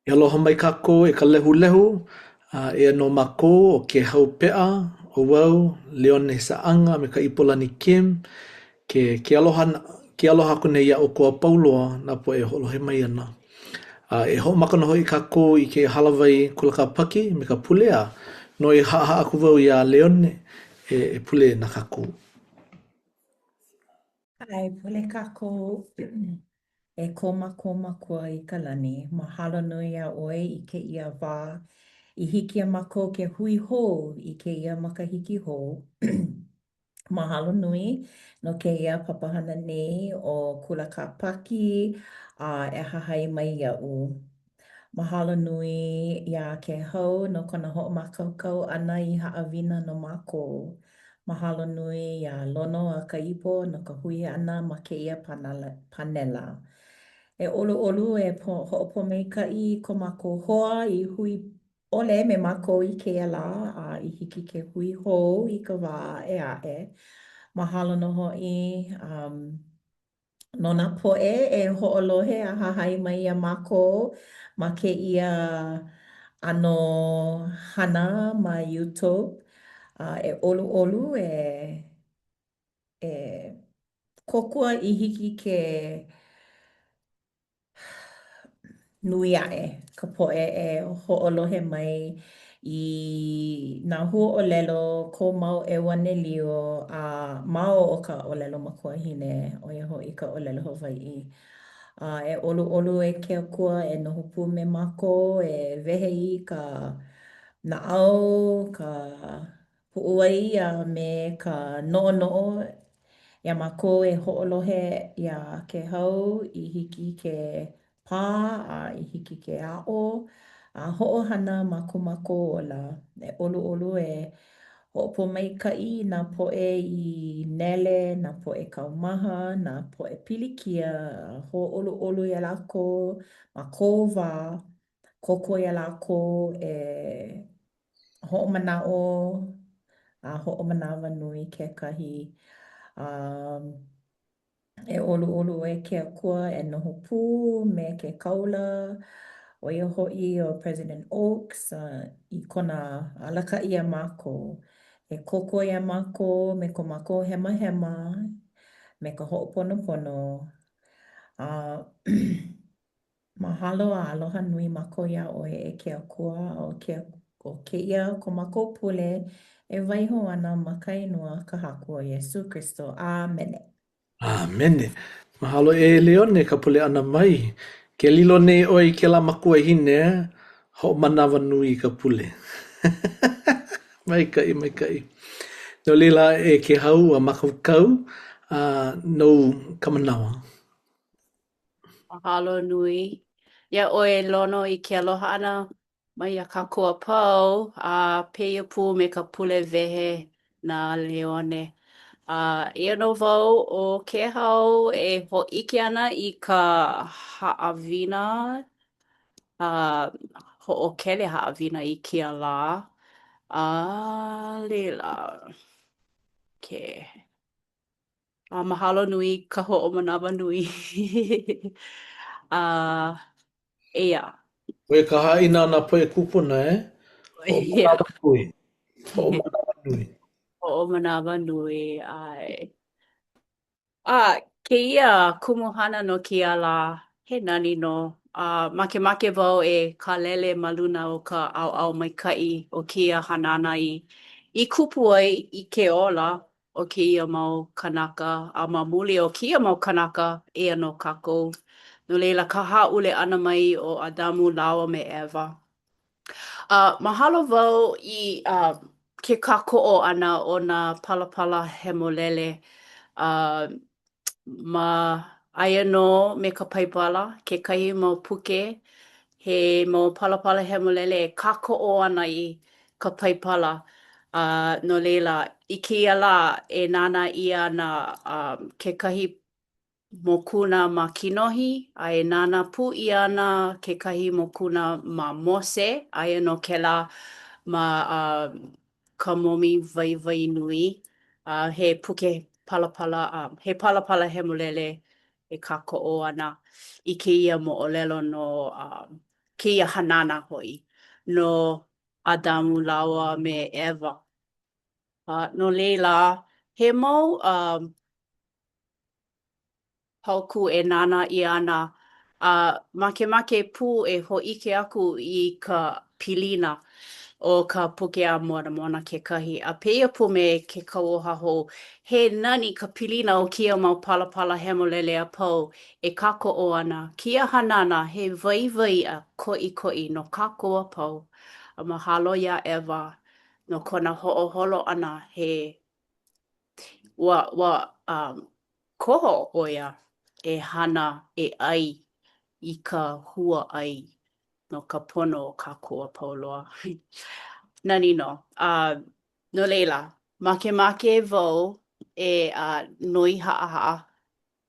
E aloha mai kākou e ka lehulehu, a eia nō mākou ʻo Kēhau Peʻa, ʻo wau, Leone Saʻaga a me Kaʻipolani Kim, ke ke aloha ke aloha aku nei iā ʻoukou a pau loa nā poʻe e hoʻolohe mai ana. A e hoʻomaka nō hoʻi kākou i kēia hālāwai Kula Kāpaki me ka pule a noi haʻahaʻa aku wau iā Leone e, e pule na kākou. ʻAe, pule kākou e ko mākou Makua i ka lani. Mahalo nui iā ʻoe i kēia wā i hiki iā mākou ke hui hou i kēia makahiki hou. Mahalo nui no kēia papahana nei ʻo Kula Kāpaki a e hahai mai iaʻu. Mahalo nui iā Kēhau no kona hoʻomākaukau ʻana i haʻawina no mākou. Mahalo nui iā Lono a ka Ipo no ka hui ʻana ma kēia panela. E ʻoluʻolu e hoʻopōmaikaʻi i ko mākou hoa i hui ʻole me mākou i kēia lā a i hiki ke hui hou i ka wā aʻe aʻe. Mahalo nō hoʻi um, no nā poʻe e hoʻolohe a hahai mai iā mākou ma kēia ʻano hana ma YouTube. A e ʻoluʻolu e e kōkua i hiki ke nui aʻe ka poʻe e hoʻolohe mai i nā huaʻōlelo kou mau ʻeuanelio a ma o ka ʻōlelo makuahine, ʻo ia hoʻi ka ʻōlelo Hawaiʻi. A e ʻoluʻolu e ke Akua e noho pū me mākou, e wehe i ka naʻau, ka puʻuwai a me ka noʻonoʻo iā mākou e hoʻolohe iā Kēhau i hiki ke pā a i hiki ke aʻo a hoʻohana ma ko mākou ola. E ʻoluʻolu e hoʻopōmaikaʻi i nā poʻe i nele, nā poʻe kaumaha, nā poʻe pilikia, a hōʻoluʻolu iā lākou ma kou wā, kōkua iā lākou e hoʻomanaʻo a hoʻomanawanui kekahi. A e ʻoluʻolu e ke Akua e noho pū me ke kāula, ʻo ia hoʻi ʻo President Oaks i kona alakaʻi iā mākou. E kōkua iā mākou me ko mākou hemahema, me ka hoʻoponopono, a Mahalo a aloha nui mākou iā ʻoe e ke Akua, a ʻo ke, ʻo kēia ko mākou pule e waiho ana ma ka inoa ka Haku ʻo Iesū Kristo. ʻĀmene. ʻĀmene. Mahalo e Leone ka pule ʻana mai. Ke lilo nei ʻoe i kēlā makuahine, hoʻomanawanui i ka pule. Maikaʻi, maikaʻi. No laila e Kēhau, ua mākaukau, a nou ka manawa. Mahalo nui iā ʻoe Lono i ke aloha ʻana mai iā kākou a pau, a pēia pū me ka pule wehe na Leone. A eia nō wau ʻo Kēhau e hōʻike ana i ka haʻawina a hoʻokele haʻawina i kēia lā. A laila, ke. A mahalo nui ka hoʻomanawanui. A eia. ʻO ia ka haʻina a nā poʻe kūpuna, eh? Hoʻomanawanui. Hoʻomanawanui. Hoʻomanawanui, ʻae. A kēia kumuhana no kēia lā, he nani nō. A makemake wau e kālele ma luna o ka ʻaoʻao maikaʻi o kēia hanana i i kupu ai i ke ola o kēia mau kānaka, a ma muli o kēia mau kānaka, eia nō kākou. No laila, ka hāʻule ʻana mai o ʻAdamu lāua me ʻEva. A mahalo wau i uh, ke kākoʻo ʻana o nā palapala hemolele uh, ma aia nō me ka Paipala kekahi mau puke he mau palapala hemolele e kākoʻo ana i ka Paipala. A no laila, i kēia lā, e nānā ʻia ana um, kekahi mokuna ma Kinohi, a e nānā pū ʻia ana kekahi mokuna ma Mose, aia nō kēlā ma uh, ka Momi Waiwai Nui, a he puke palapala, a he palapala hemolele e kākoʻo ana i kēia moʻolelo no uh, kēia hanana hoʻi no ʻAdamu lāua me ʻEva. A no laila, he mau paukū e nānā ʻia ana, a makemake pū e hōʻike aku i ka pilina o ka puke a Moramona kekahi, a pēia pū me ke Kauoha Hou. He nani ka pilina o kēia mau palapala hemolele a pau e kākoʻo ana kēia hanana he waiwai a koʻikoʻi no kākou a pau. A mahalo iā ʻEva no kona hoʻoholo ʻana he ua, ua, um, Koho ʻo ia e hana e ʻai i ka hua ʻai no ka pono o kākou a pau loa. Nani nō. A no laila, makemake wau e noi haʻahaʻa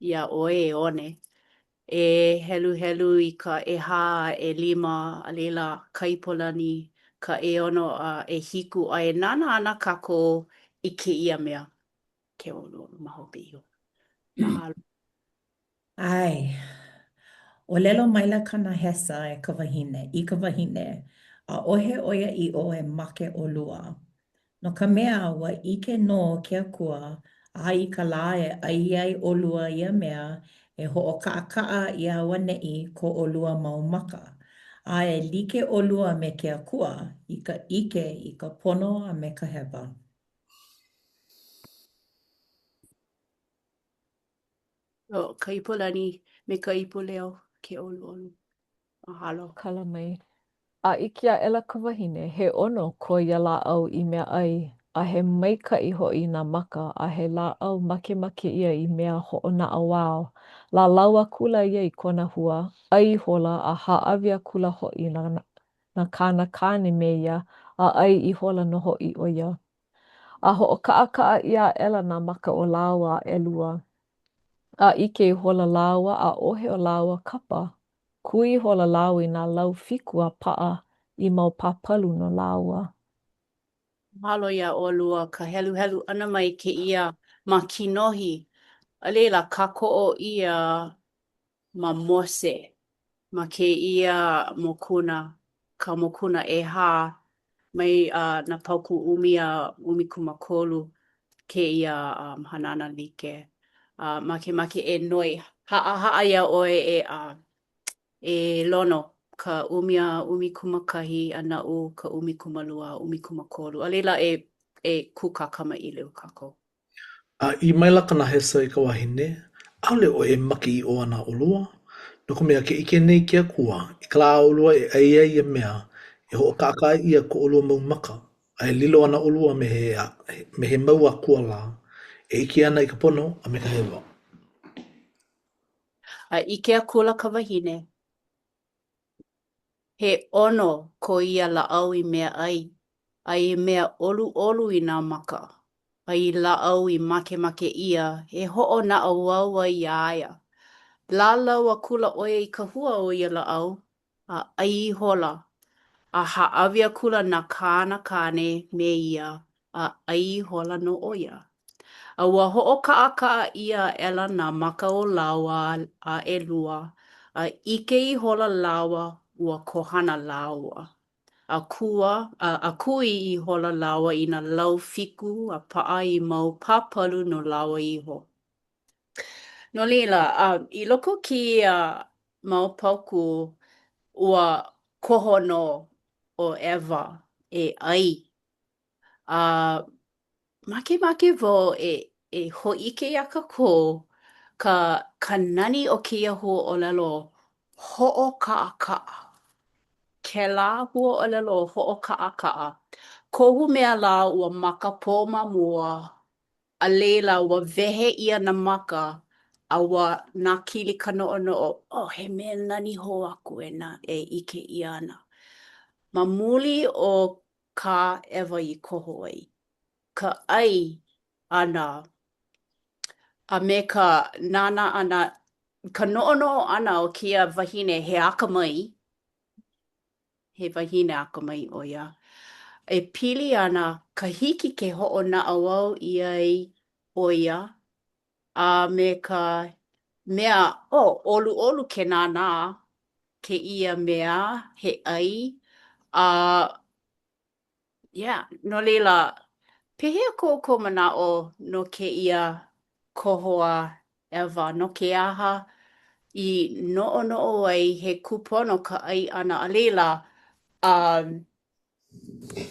iā ʻoe e One, e heluhelu i ka ʻehā a ʻelima, a laila ka Kaipolani, ka ʻeono a ʻehiku, a e nānā ana kākou i kēia mea. Ke ʻoluʻolu ma hope iho. Mahalo. ʻAe. ʻŌlelo maila ka nahesa e ka wahine, i ka wahine, ʻAʻohe ʻoiaʻiʻo e make ʻolua. No ka mea, ua ʻike nō ke Akua, a i ka lā e ʻai ai ʻolua ia mea, e hoʻokaʻakaʻa ʻia auaneʻi ko ʻolua mau maka, a e like ʻolua me ke Akua, i ka ʻike i ka pono a me ka hewa. ʻO ka Ipolani me ka Ipoleo ke ʻoluʻolu. Mahalo. Kala mai. A ʻike aʻela ka wahine, he ʻono ko ia lāʻau i mea ʻai, a he maikaʻi hoʻi i nā maka, a he lāʻau makemake ʻia i mea hoʻonaʻauao, lālau akula ia i kona hua, ʻai ihola, a hāʻawi akula hoʻi na, na kāna kāne me ia, a ʻai ihola nō hoʻi ʻo ia. A hoʻokaʻakaʻa ʻia aʻela nā maka o lāua a ʻelua, a ʻike ihola lāua ʻaʻohe o lāua kapa, kui ihola lāua i nā lau fiku a paʻa i mau pāpalu no lāua. Mahalo iā ʻolua ka heluhelu ʻana mai i kēia ma kinohi, a laila kākoʻo ʻia ma Mose ma kēia mokuna, ka mokuna ʻehā, mai nā paukū ʻumi a ʻumikūmākolu kēia hanana like. A makemake e noi haʻahaʻa iā ʻoe e e Lono, ka ʻumi a ʻumikūmākahi a naʻu ka ʻumikūmālua a ʻumikūmākolu. A laila e e kūkā kamaʻilio kākou. A ʻī maila ka nahesa i ka wahine, ʻAʻole ʻoe e make ʻiʻo ana ʻolua, no ka mea, ke ʻike nei ke Akua, i ka lā a ʻolua e ʻai ai ia mea, e hoʻokaʻakaʻa ʻia ko ʻolua mau maka, a e lilo ana ʻolua me he, me he mau akua lā, e ʻike ana i ka pono a me ka hewa. A ʻike akula ka wahine, He ʻono ko ia lāʻau i mea ʻai, a i mea ʻoluʻolu i nā maka, a i lāʻau i makemake ʻia e hoʻonaʻauao ai iā ia. Lālau akula ʻo ia i ka hua o ia lāʻau, a ʻai ihola, a hāʻawi akula na kāna kāne me ia, a ʻai ihola nō ʻo ia. A ua hoʻokaʻakaʻa ʻia aʻela nā maka o lāua a ʻelua, a ʻike ihola lāua ua kohana lāua. A kua, a, a kui ihola lāua i nā lau fiku a paʻa i mau pāpalu no lāua iho. No laila, a, i loko o kēia mau paukū, ua koho nō ʻo ʻEva e ʻai A makemake wau e e hōʻike iā kākou ka ka nani o kēia huaʻōlelo hoʻokaʻakaʻa. Kēlā huaʻōlelo hoʻokaʻakaʻa, kohu mea lā ua makapō ma mua, a laila ua wehe ʻia nā maka a ua nākili ka noʻonoʻo, oh, he mea nani hou aku e na e ʻike ʻia ana. Ma muli o kā ʻEva i koho ai, ka ʻai ʻana a me ka nānā ʻana, ka noʻonoʻo ʻana o kēia wahine he akamai, he wahine akamai ʻo ia, e pili ana ka hiki ke hoʻonaʻauao ʻia ai ʻo ia a me ka mea, oh, ʻoluʻolu ke nānā. kēia mea he ʻai, a yeah, no laila, pehea ko ʻoukou manaʻo no kēia koho a ʻEva, no ke aha i noʻonoʻo ai he kūpono ka ʻai ʻana a laila, um,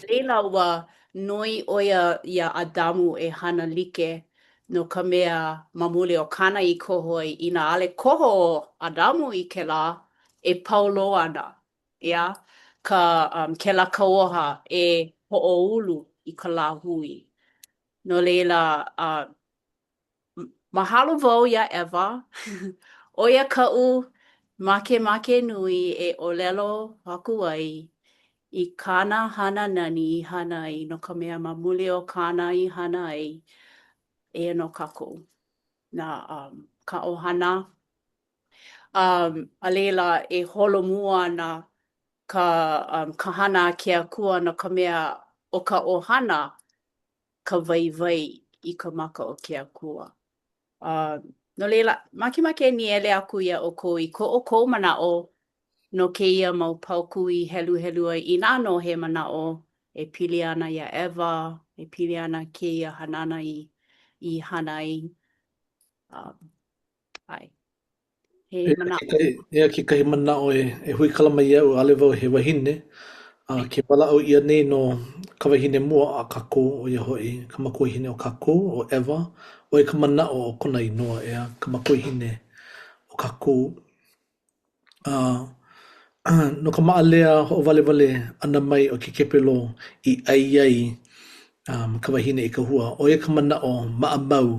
laila ua noi ʻo ia iā ʻAdamu e hana like no ka mea ma muli o kāna i koho ai, inā ʻaʻole koho ʻo ʻAdamu i kēlā, e pau loa ana, yeah, ka, um, kēlā kauoha e hoʻoulu i ka lāhui. No laila, uh, Mahalo wau iā ʻEva. ʻO ia kaʻu makemake nui e ʻōlelo aku ai i kāna hana nani i hana ai no ka mea ma muli o kāna i hana ai, eia nō kākou, nā um, ka ʻohana. Um, a laila e holomua ana ka, um, ka hana a ke Akua no ka mea ʻo ka ʻohana ka waiwai i ka maka o ke Akua. Uh, no laila, makemake e nīele aku iā ʻoukou i ko ʻoukou manaʻo no kēia mau paukū i heluhelu ai, inā nō he manaʻo e pili ana iā ʻEva, e pili ana kēia hanana i, i hana ai. Um, ʻae. He manaʻo. Eia kekahi manaʻo e, e huikala mai iaʻu, ʻaʻole wau he wahine, a ke walaʻau ʻia nei nō ka wahine mua a kākou, ʻo ia hoʻi ka makuahine o kākou, ʻo ʻEva, ʻo ia ka manaʻo o kona inoa, ʻeā, ka makuahine o kākou. A no ka maʻalea hoʻowalewale ʻana mai o ke kepelo i ʻai ai um, ka wahine i ka hua, ʻo ia ka manaʻo maʻamau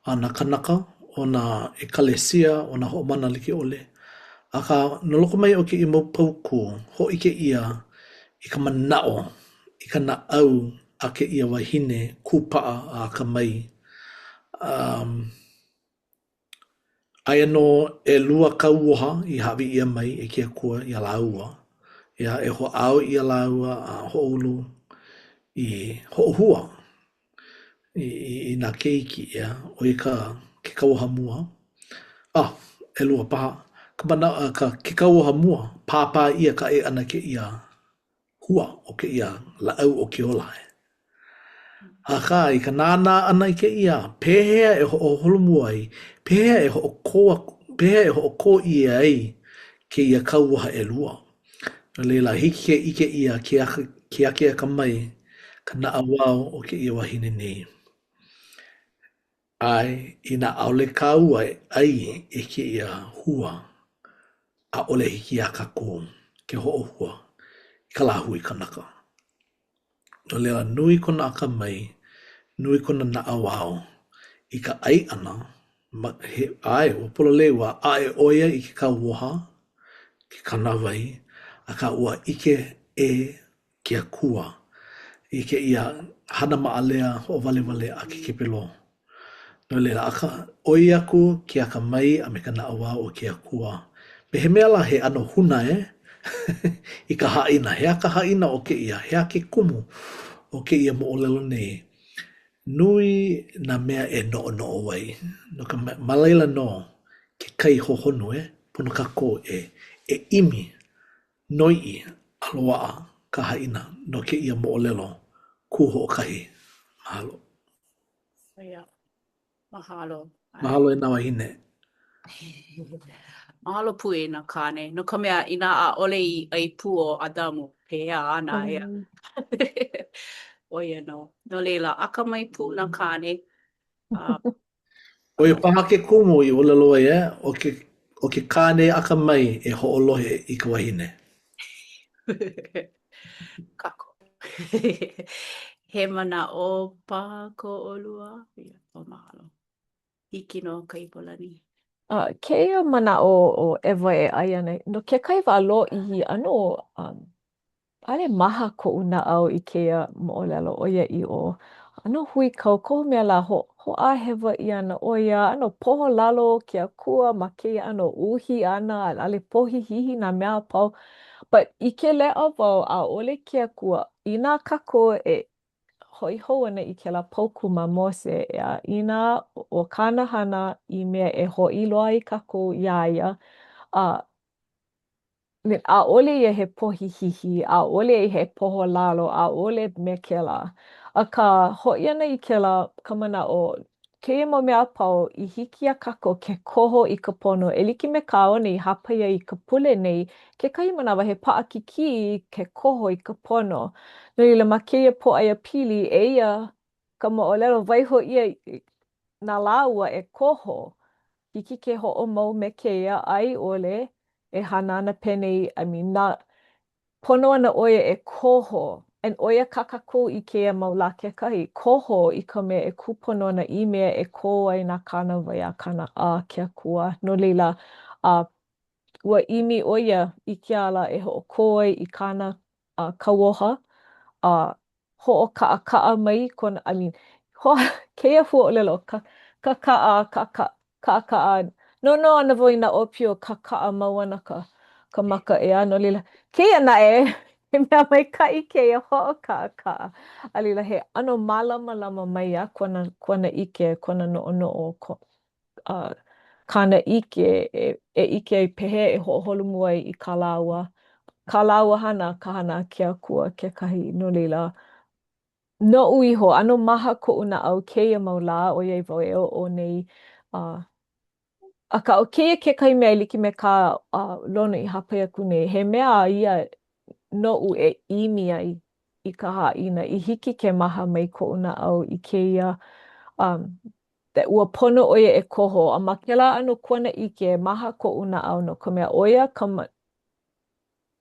a nā kānaka o nā ʻekalesia, o nā hoʻomana like ʻole. Akā, no loko mai o kēia mau paukū, hōʻike ʻia i ka manaʻo, i ka naʻau a kēia wahine kūpaʻa a akamai. Um, Aia nō ʻelua kauoha i hāʻawi ʻia mai e ke Akua iā lāua, ia e hoʻāo ʻia lāua a hoʻoulu i hoʻohua i, i, i nā keiki, ʻeā, ʻo ia ka, ke kauoha mua. Ah, ʻelua paha. Ka mana, ka, ke kauoha mua, pāpā ʻia ka ʻai ʻana kēia hua o kēia lāʻau o ke ola. Akā, i ka nānā ʻana i kēia, pehea e hoʻoholomua ai, pehea e hoʻokō aku, pehea e hoʻokō ʻia ai kēia kauoha ʻelua? No laila, hiki ke ʻike ʻia ke aka, ke akeakamai, ka naʻauao o kēia wahine nei. ʻAe, inā ʻaʻole kāua e ʻai i kēia hua, ʻaʻole hiki iā kākou ke hoʻohua i ka lāhui kanaka. No laila, nui kona akamai, nui kona naʻauao i ka ʻai ʻana, ma, he, ʻae, ua pololei, ua ʻaʻe ʻo ia i ke kauoha, ke kānāwai, akā ua ʻike ʻē ke Akua i kēia hana maʻalea hoʻowalewale a ke kepelo. No laila, akā, ʻoi aku ke akamai a me ka naʻauao o ke Akua. Me he mea lā he ʻano huna, eh? i ka haʻina. He aha ka haʻina o kēia? He aha ke kumu o kēia moʻolelo nei? Nui nā mea e noʻonoʻo ai, no ka mea, ma laila nō ke kai hohonu, eh? Pono kākou e, e ʻimi Noiʻi a loaʻa ka haʻina no kēia moʻolelo kū hoʻokahi. Mahalo. Yeah. Mahalo. Mahalo e nā wāhine. Mahalo pū e nā kāne. No ka mea, inā ʻaʻole i ʻai pū ʻo ʻAdamu, pehea ana ʻeā. ʻO ia nō. No laila, akamai pū nā kāne. Uh, ʻO ia paha ke kumu i ʻōlelo ai, eh, ʻo ke, ʻo ke kāne akamai e hoʻolohe i ka wahine. Kākoʻo. He manaʻo paha ko ʻolua? Ia, oh, mahalo. Hiki nō ka ipolani. Uh, kēia manaʻo o ʻEva e ʻai ana, no kekahi wā lōʻihi, ʻano um, ʻAʻole maha koʻu naʻau i kēia moʻolelo ʻoiaʻiʻo. ʻAno huikau, kohu mea lā ho hoʻāhewa ʻia ana ʻo ia, ʻano poholalo ke akua ma kēia ʻano uhi ʻana, a ʻaʻole pohihihi nā mea a pau. But ʻike leʻa wau, ʻaʻole ke akua, inā kākou e hoʻi hou ana i kēlā paukū ma Mose, ʻeā, inā ʻo kāna hana i mea e hōʻilo ai kākou iā ia, a. ʻaʻole ia he pohihihi, ʻaʻole he poholalo, ʻaʻole me kēlā. Akā, hoʻi ana i kēlā ka manaʻo, kēia mau mea a pau i hiki iā kākou ke koho i ka pono e like me kā One i hāpai ai i ka pule nei, kekahi manawa he paʻakikī ke koho i ka pono. No laila, ma kēia pōʻaiapili, eia ka moʻolelo, waiho ʻia na lāua e koho. Hiki ke hoʻomau me kēia a i ʻole e hana ana penei, I mean, na, pono ana ʻo ia e koho, and ʻo ia kā kākou i kēia mau lā kekahi, koho i ka mea e kūpono ana i mea e kō ai nā kānāwai a kāna, a ke Akua. No laila, a ua ʻimi ʻo ia i ke ala e hoʻokō ai i kāna a kauoha, a hoʻokaʻakaʻa mai kona, I mean, ho, kēia huaʻōlelo, ka, kakaʻa, kaka, kaʻakaʻa, noʻonoʻo ana wau i nā ʻōpio kakaʻa mau ana ka, ka maka, ʻeā, no laila, kēia naʻe, he mea maikaʻi kēia hoʻokaʻakaʻa, a laila, he ʻano mālamalama mai a kona kuanaʻike, kona noʻonoʻo, ko, uh, kāna ʻike e, e ʻike ai pehea e hoʻoholomua ai i kā lāua, kā lāua hana, ka hana a ke Akua kekahi. No laila, noʻu iho, ʻano maha koʻu naʻau kēia mau lā ʻoiai wau e oʻo nei, uh, akā ʻo kēia kekahi mea e like me kā uh, Lono i hāpai aku nei, he mea ia noʻu e ʻimi ai i ka hāʻina, i hiki ke maha mai koʻu naʻau i kēia um, that ua pono ʻo ia e koho, a ma kēlā ʻano kuanaʻike, maha koʻu naʻau no ka mea, ʻo ia ka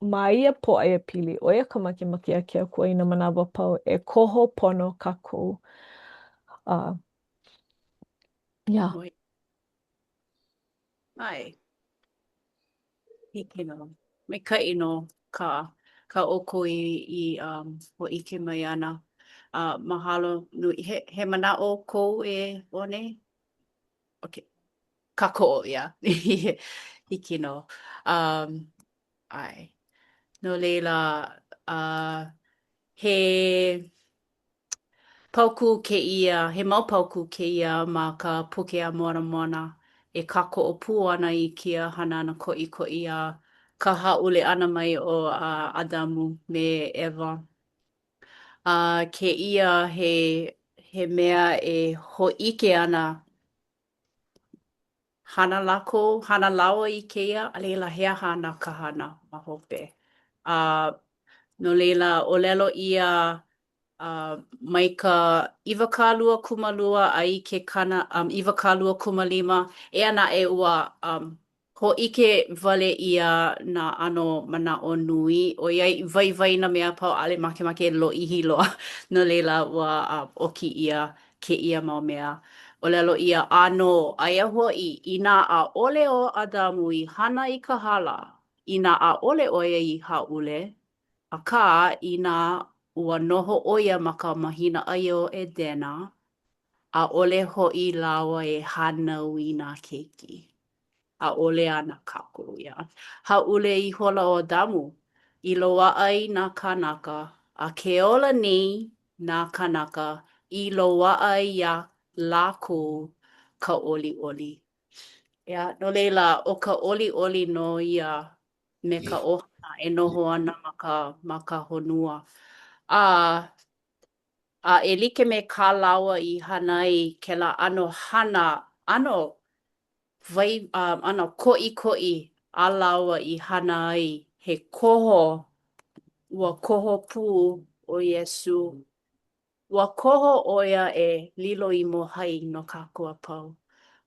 ma ia pōʻaiapili, ʻo ia ka makemake a ke Akua i nā manawa a pau e koho pono kākou. Uh, yeah. ʻAe. Hiki nō. Maikaʻi nō kā, kā ʻoukou i, i um, hōʻike mai ana. Uh, mahalo nui. He, he manaʻo kou e One? Okay. Kākoʻo, yeah. Hiki nō. Um, ʻae. No laila, uh, he Paukū kēia, he mau paukū kēia ma ka puke a Moramona e kākoʻo pū ana i kēia hanana koʻikoʻi a ka hāʻule ʻana mai o ʻAdamu me ʻEva. A kēia he, he mea e hōʻike ana Hana lākou, hana lāua i kēia, a laila he aha ana ka hana ma hope. A no laila, ʻōlelo ʻia uh, mai ka 22 a i ke kana, um, 25, eia naʻe ua um, hōʻike wale ʻia nā ʻano manaʻo nui, ʻoiai waiwai nā mea a pau, ʻaʻole makemake e lōʻihi loa, no laila ua uh, ʻoki ʻia kēia mau mea. ʻŌlelo ʻia, ʻĀnō, aia hoʻi, inā ʻaʻole ʻo ʻAdamu i hana i ka hala, inā ʻaʻole ʻo ia i hāʻule, akā, inā ua noho ʻo ia ma ka mahina ʻai ʻo ʻEdena, ʻaʻole hoʻi lāua e hānau i nā keiki. ʻAʻole ana kākou, ia. Hāʻule ihola ʻo ʻAdamu, i loaʻa ai nā kānaka, a ke ola nei nā kānaka i loaʻa ai iā lākou ka ʻoliʻoli. ʻEā, no laila, ʻo ka ʻoliʻoli nō ia me ka ʻohana e noho ana ma ka, ma ka honua. A, a e like me kā lāua i hana ai kēlā ʻano hana, ʻano wai, ʻano koʻikoʻi a lāua i hana ai, he koho, ua koho pū ʻo Iesū. Ua koho ʻo ia e lilo i mōhai no kākou a pau.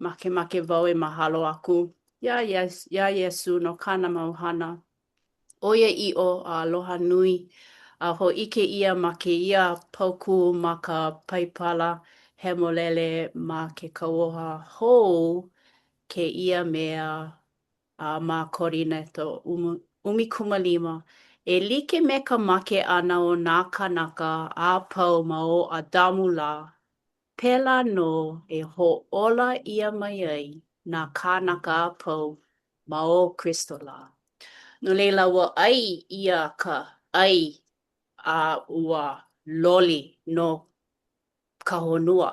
Makemake wau e mahalo aku iā iā Iesū no kāna mau hana ʻoiaʻiʻo a aloha nui, a hōʻike ʻia ma kēia paukū ma ka Paipala Hemolele ma ke Kauoha Hou kēia mea a ma Korineto 15, e like me ka make ʻana o nā kānaka a pau ma o ʻAdamu lā, pēlā nō e hoʻōla ʻia mai ai nā kānaka a pau ma o Kristo lā. No laila, ua ʻai ʻia ka ʻai a ua loli nō ka honua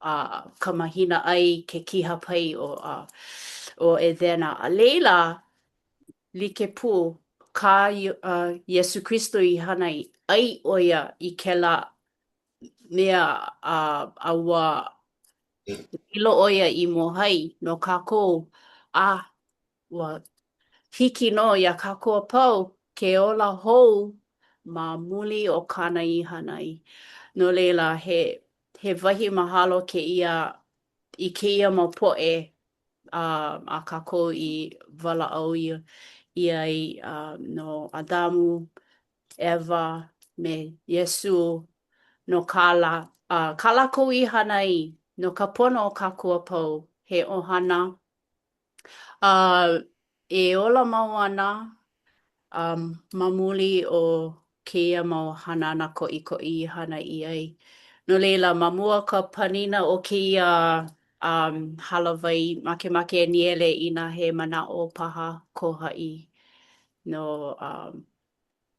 a ka mahina ʻai ke kihapai o ʻEdena. A laila, like pū. kā Iesū Kristo i hana ai, ʻai ʻo ia i kēlā mea a, a ua lilo ʻo ia i mōhai no kākou, a ua hiki nō iā kākou a pau ke ola hou ma muli o kāna i hana ai. No laila, he, he wahi mahalo kēia i kēia mau poʻe a, a kākou i walaʻau ʻia ai no ʻAdamu, ʻEva, me Iesū, no kā lā, kā lākou i hana ai, no ka pono o kākou a pau, he ʻohana A e ola mau ana ma muli o kēia mau hanana koʻikoʻi i hana ʻia ai. No laila, ma mua o ka panina o kēia hālāwai, makemake e nīele inā he manaʻo paha ko haʻi no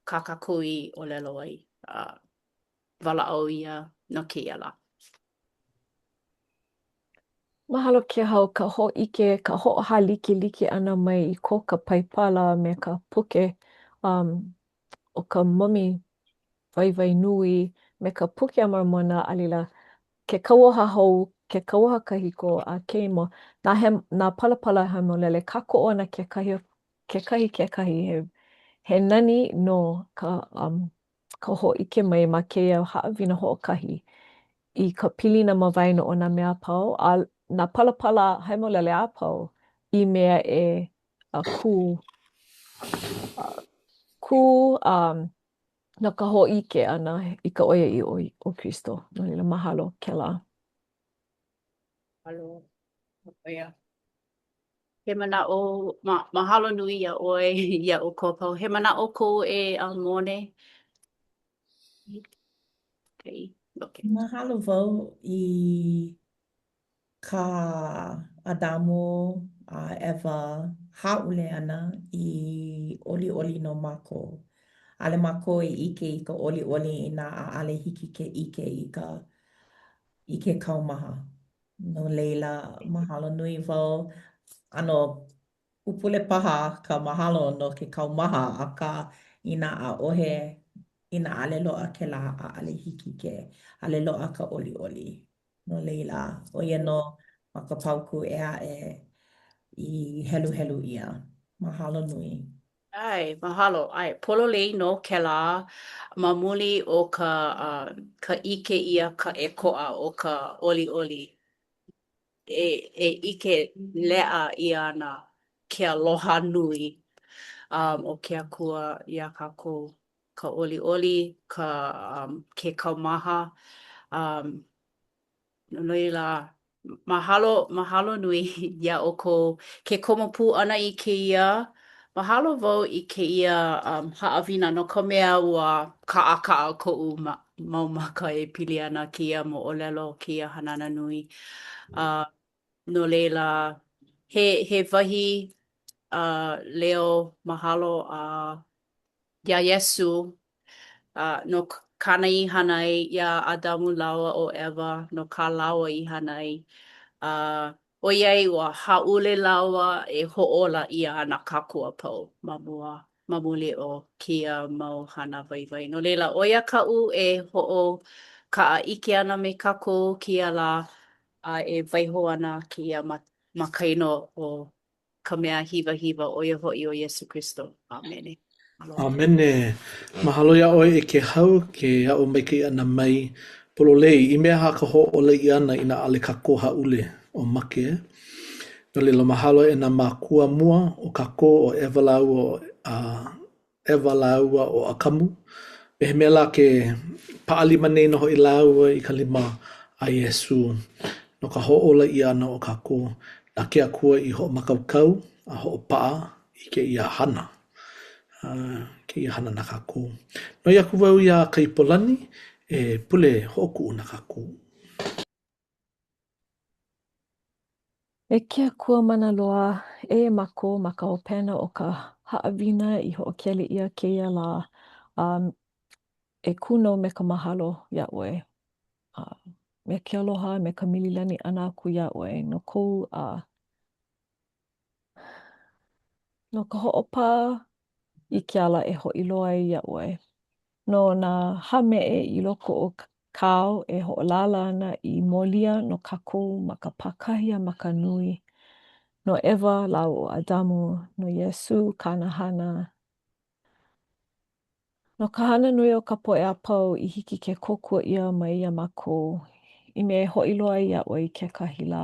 kā kākou i ʻōlelo ai a walaʻau ʻia no kēia lā. Mahalo Kēhau ka hōʻike, ka hoʻohālikelike ʻana mai i ko ka Paipala me ka puke um, ʻo ka Momi Waiwai Nui me ka Puke a Mormona, a laila, ke Kauoha Hou, ke Kauoha Kahiko, a kēia mau, nā, he, nā palapala hemolele, kākoʻo ana kekahi, kekahi kekahi, he, he nani nō ka um, ka hōʻike mai ma kēia haʻawina hoʻokahi i ka pilina ma waena o nā mea a pau, a nā palapala hemolele a pau i mea e kū, kū um, no ka hōʻike ʻana i ka ʻoiaʻiʻo o Kristo. No laila, mahalo kēlā. Mahalo. ʻO ia. He manaʻo, ma, mahalo nui iā ʻoe, iā ʻoukou a pau. He manaʻo kou e uh, Mone? Okay. Okay. Mahalo wau i kā ʻAdamu a ʻEva hāʻule ʻana i ʻoliʻoli no mākou. ʻAʻole mākou e ʻike i ka ʻoliʻoli inā ʻaʻole hiki ke ʻike i ka i ke kaumaha. No laila, mahalo nui wau. ʻAno pupule paha ka mahalo no ke kaumaha, akā inā ʻaʻohe, inā ʻaʻole loaʻa kēlā, ʻaʻole hiki ke, ʻaʻole loaʻa ka ʻoliʻoli. No laila, ʻo ia nō ma ka paukū ʻē aʻe i heluhelu ʻia. Mahalo nui. ʻAe, mahalo. ʻAe, pololei nō kēlā ma muli o ka uh, ka ʻike ʻia ka ʻēkoʻa o ka ʻoliʻoli. E, e ʻike leʻa ʻia ana ke aloha nui um, o ke Akua iā kākou, ka ʻoliʻoli, ka, um, ke kaumaha. Um, No laila, mahalo, mahalo nui iā ʻoukou ke komo pū ʻana i kēia. Mahalo wau i kēia um, haʻawina no ka mea ua kaʻakaʻa koʻu ma, mau maka e pili ana kēia moʻolelo, kēia hanana nui. Uh, no laila, he, he wahi uh, leo mahalo a uh, iā Iesū uh, no kāna i hana ai iā ʻAdamu lāua ʻo ʻEva, no kā lāua i hana ai. Uh, ʻoiai ua hāʻule lāua e hoʻōla ʻia ana kākou a pau ma mua, ma muli o kēia mau hana waiwai. No laila, ʻo ia kaʻu e hoʻokaʻaʻike ana me kākou kēia lā, a e waiho ana kēia ma, ma kaena o ka mea hiwahiwa, ʻo ia hoʻi ʻo Iesū Kristo. ʻĀmene. ʻĀmene. Mahalo iā ʻoe e Kēhau ke aʻo maikaʻi ʻana mai pololei. I mea aha ka hoʻōla ʻia ʻana inā ʻaʻole kākou hāʻule o make? No laila, mahalo e nā mākua mua o kākou ʻo ʻEva lāua ʻo a ʻEva lāua ʻo ʻAkamu. Me he mea lā ke paʻa lima nei nō hoʻi lāua i ka lima a Iesū no ka hoʻōla ʻia ʻana o kākou. Na ke Akua i hoʻomākaukau a hoʻopaʻa i kēia hana, a kēia hana na kākou. Noi aku wau iā Kaipolani e pule hoʻokuʻu na kākou. E ke Akua mana loa, eia mākou ma ka hopena o ka haʻawina i hoʻokele ʻia kēia lā, a e kū nō me ka mahalo iā ʻoe, a me ke aloha, me ka mililani ʻana aku iā ʻoe no kou a no ka hoʻopā. i ke ala e hoʻi loa ai iā ʻoe. No nā hāmeʻe i loko o ke ao e hoʻolālā ana i mōlia no kākou ma ka pākahi a ma ka nui, no ʻEva lāua ʻo ʻAdamu, no Iesū kāna hana, No ka hana nui o ka poʻe a pau i hiki ke kōkua ʻia mai iā mākou, i mea e hoʻi loa ai iā ʻoe i kekahi lā.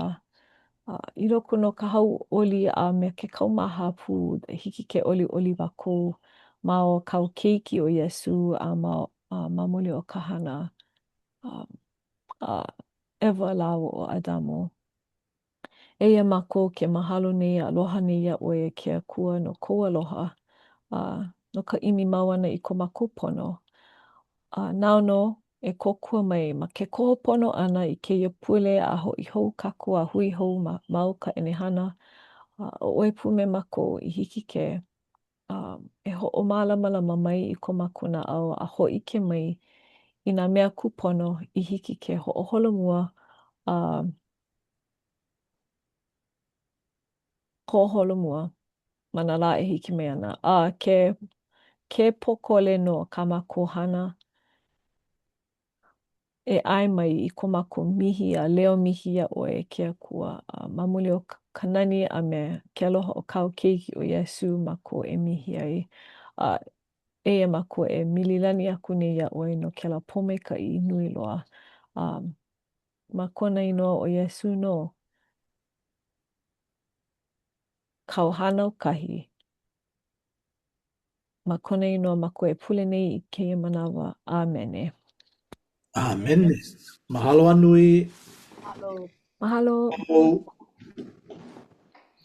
A i loko nō o ka hauʻoli a me ke kaumaha pū, hiki ke ʻoliʻoli mākou ma o kāu keiki ʻo Iesū a ma, a ma muli o ka hana a, a ʻEva lāua ʻo ʻAdamu. Eia mākou ke mahalo nei a aloha nei iā ʻoe e ke Akua no kou aloha a no ka ʻimi mau ʻana i ko mākou pono. A nāu nō e kōkua mai ma ke koho pono ʻana i kēia pule a hoʻi hou kākou a hui hou ma, ma o ka ʻenehana a ʻo ʻoe pū me mākou i hiki ke a e hoʻomālamalama mai i ko mākou naʻau a hōʻike mai i nā mea kūpono i hiki ke hoʻoholomua a hoʻoholomua ma nā lā e hiki mai ana. A ke, ke pōkole nō kā mākou hana e ʻae mai i ko mākou mihi a leo mihi iā ʻoe e ke Akua, a ma muli o ka nani a me ke aloha o kāu Keiki ʻo Iesū mākou e mihi ai. A eia mākou e mililani aku nei iā ʻoe no kēlā pōmaikaʻi nui loa. A ma kona inoa ʻo Iesū nō, kāu hānau kahi. Ma kona inoa mākou e pule nei i kēia manawa. ʻĀmene. ʻĀmene. Mahalo a nui. Mahalo. Mahalo. Mahalo.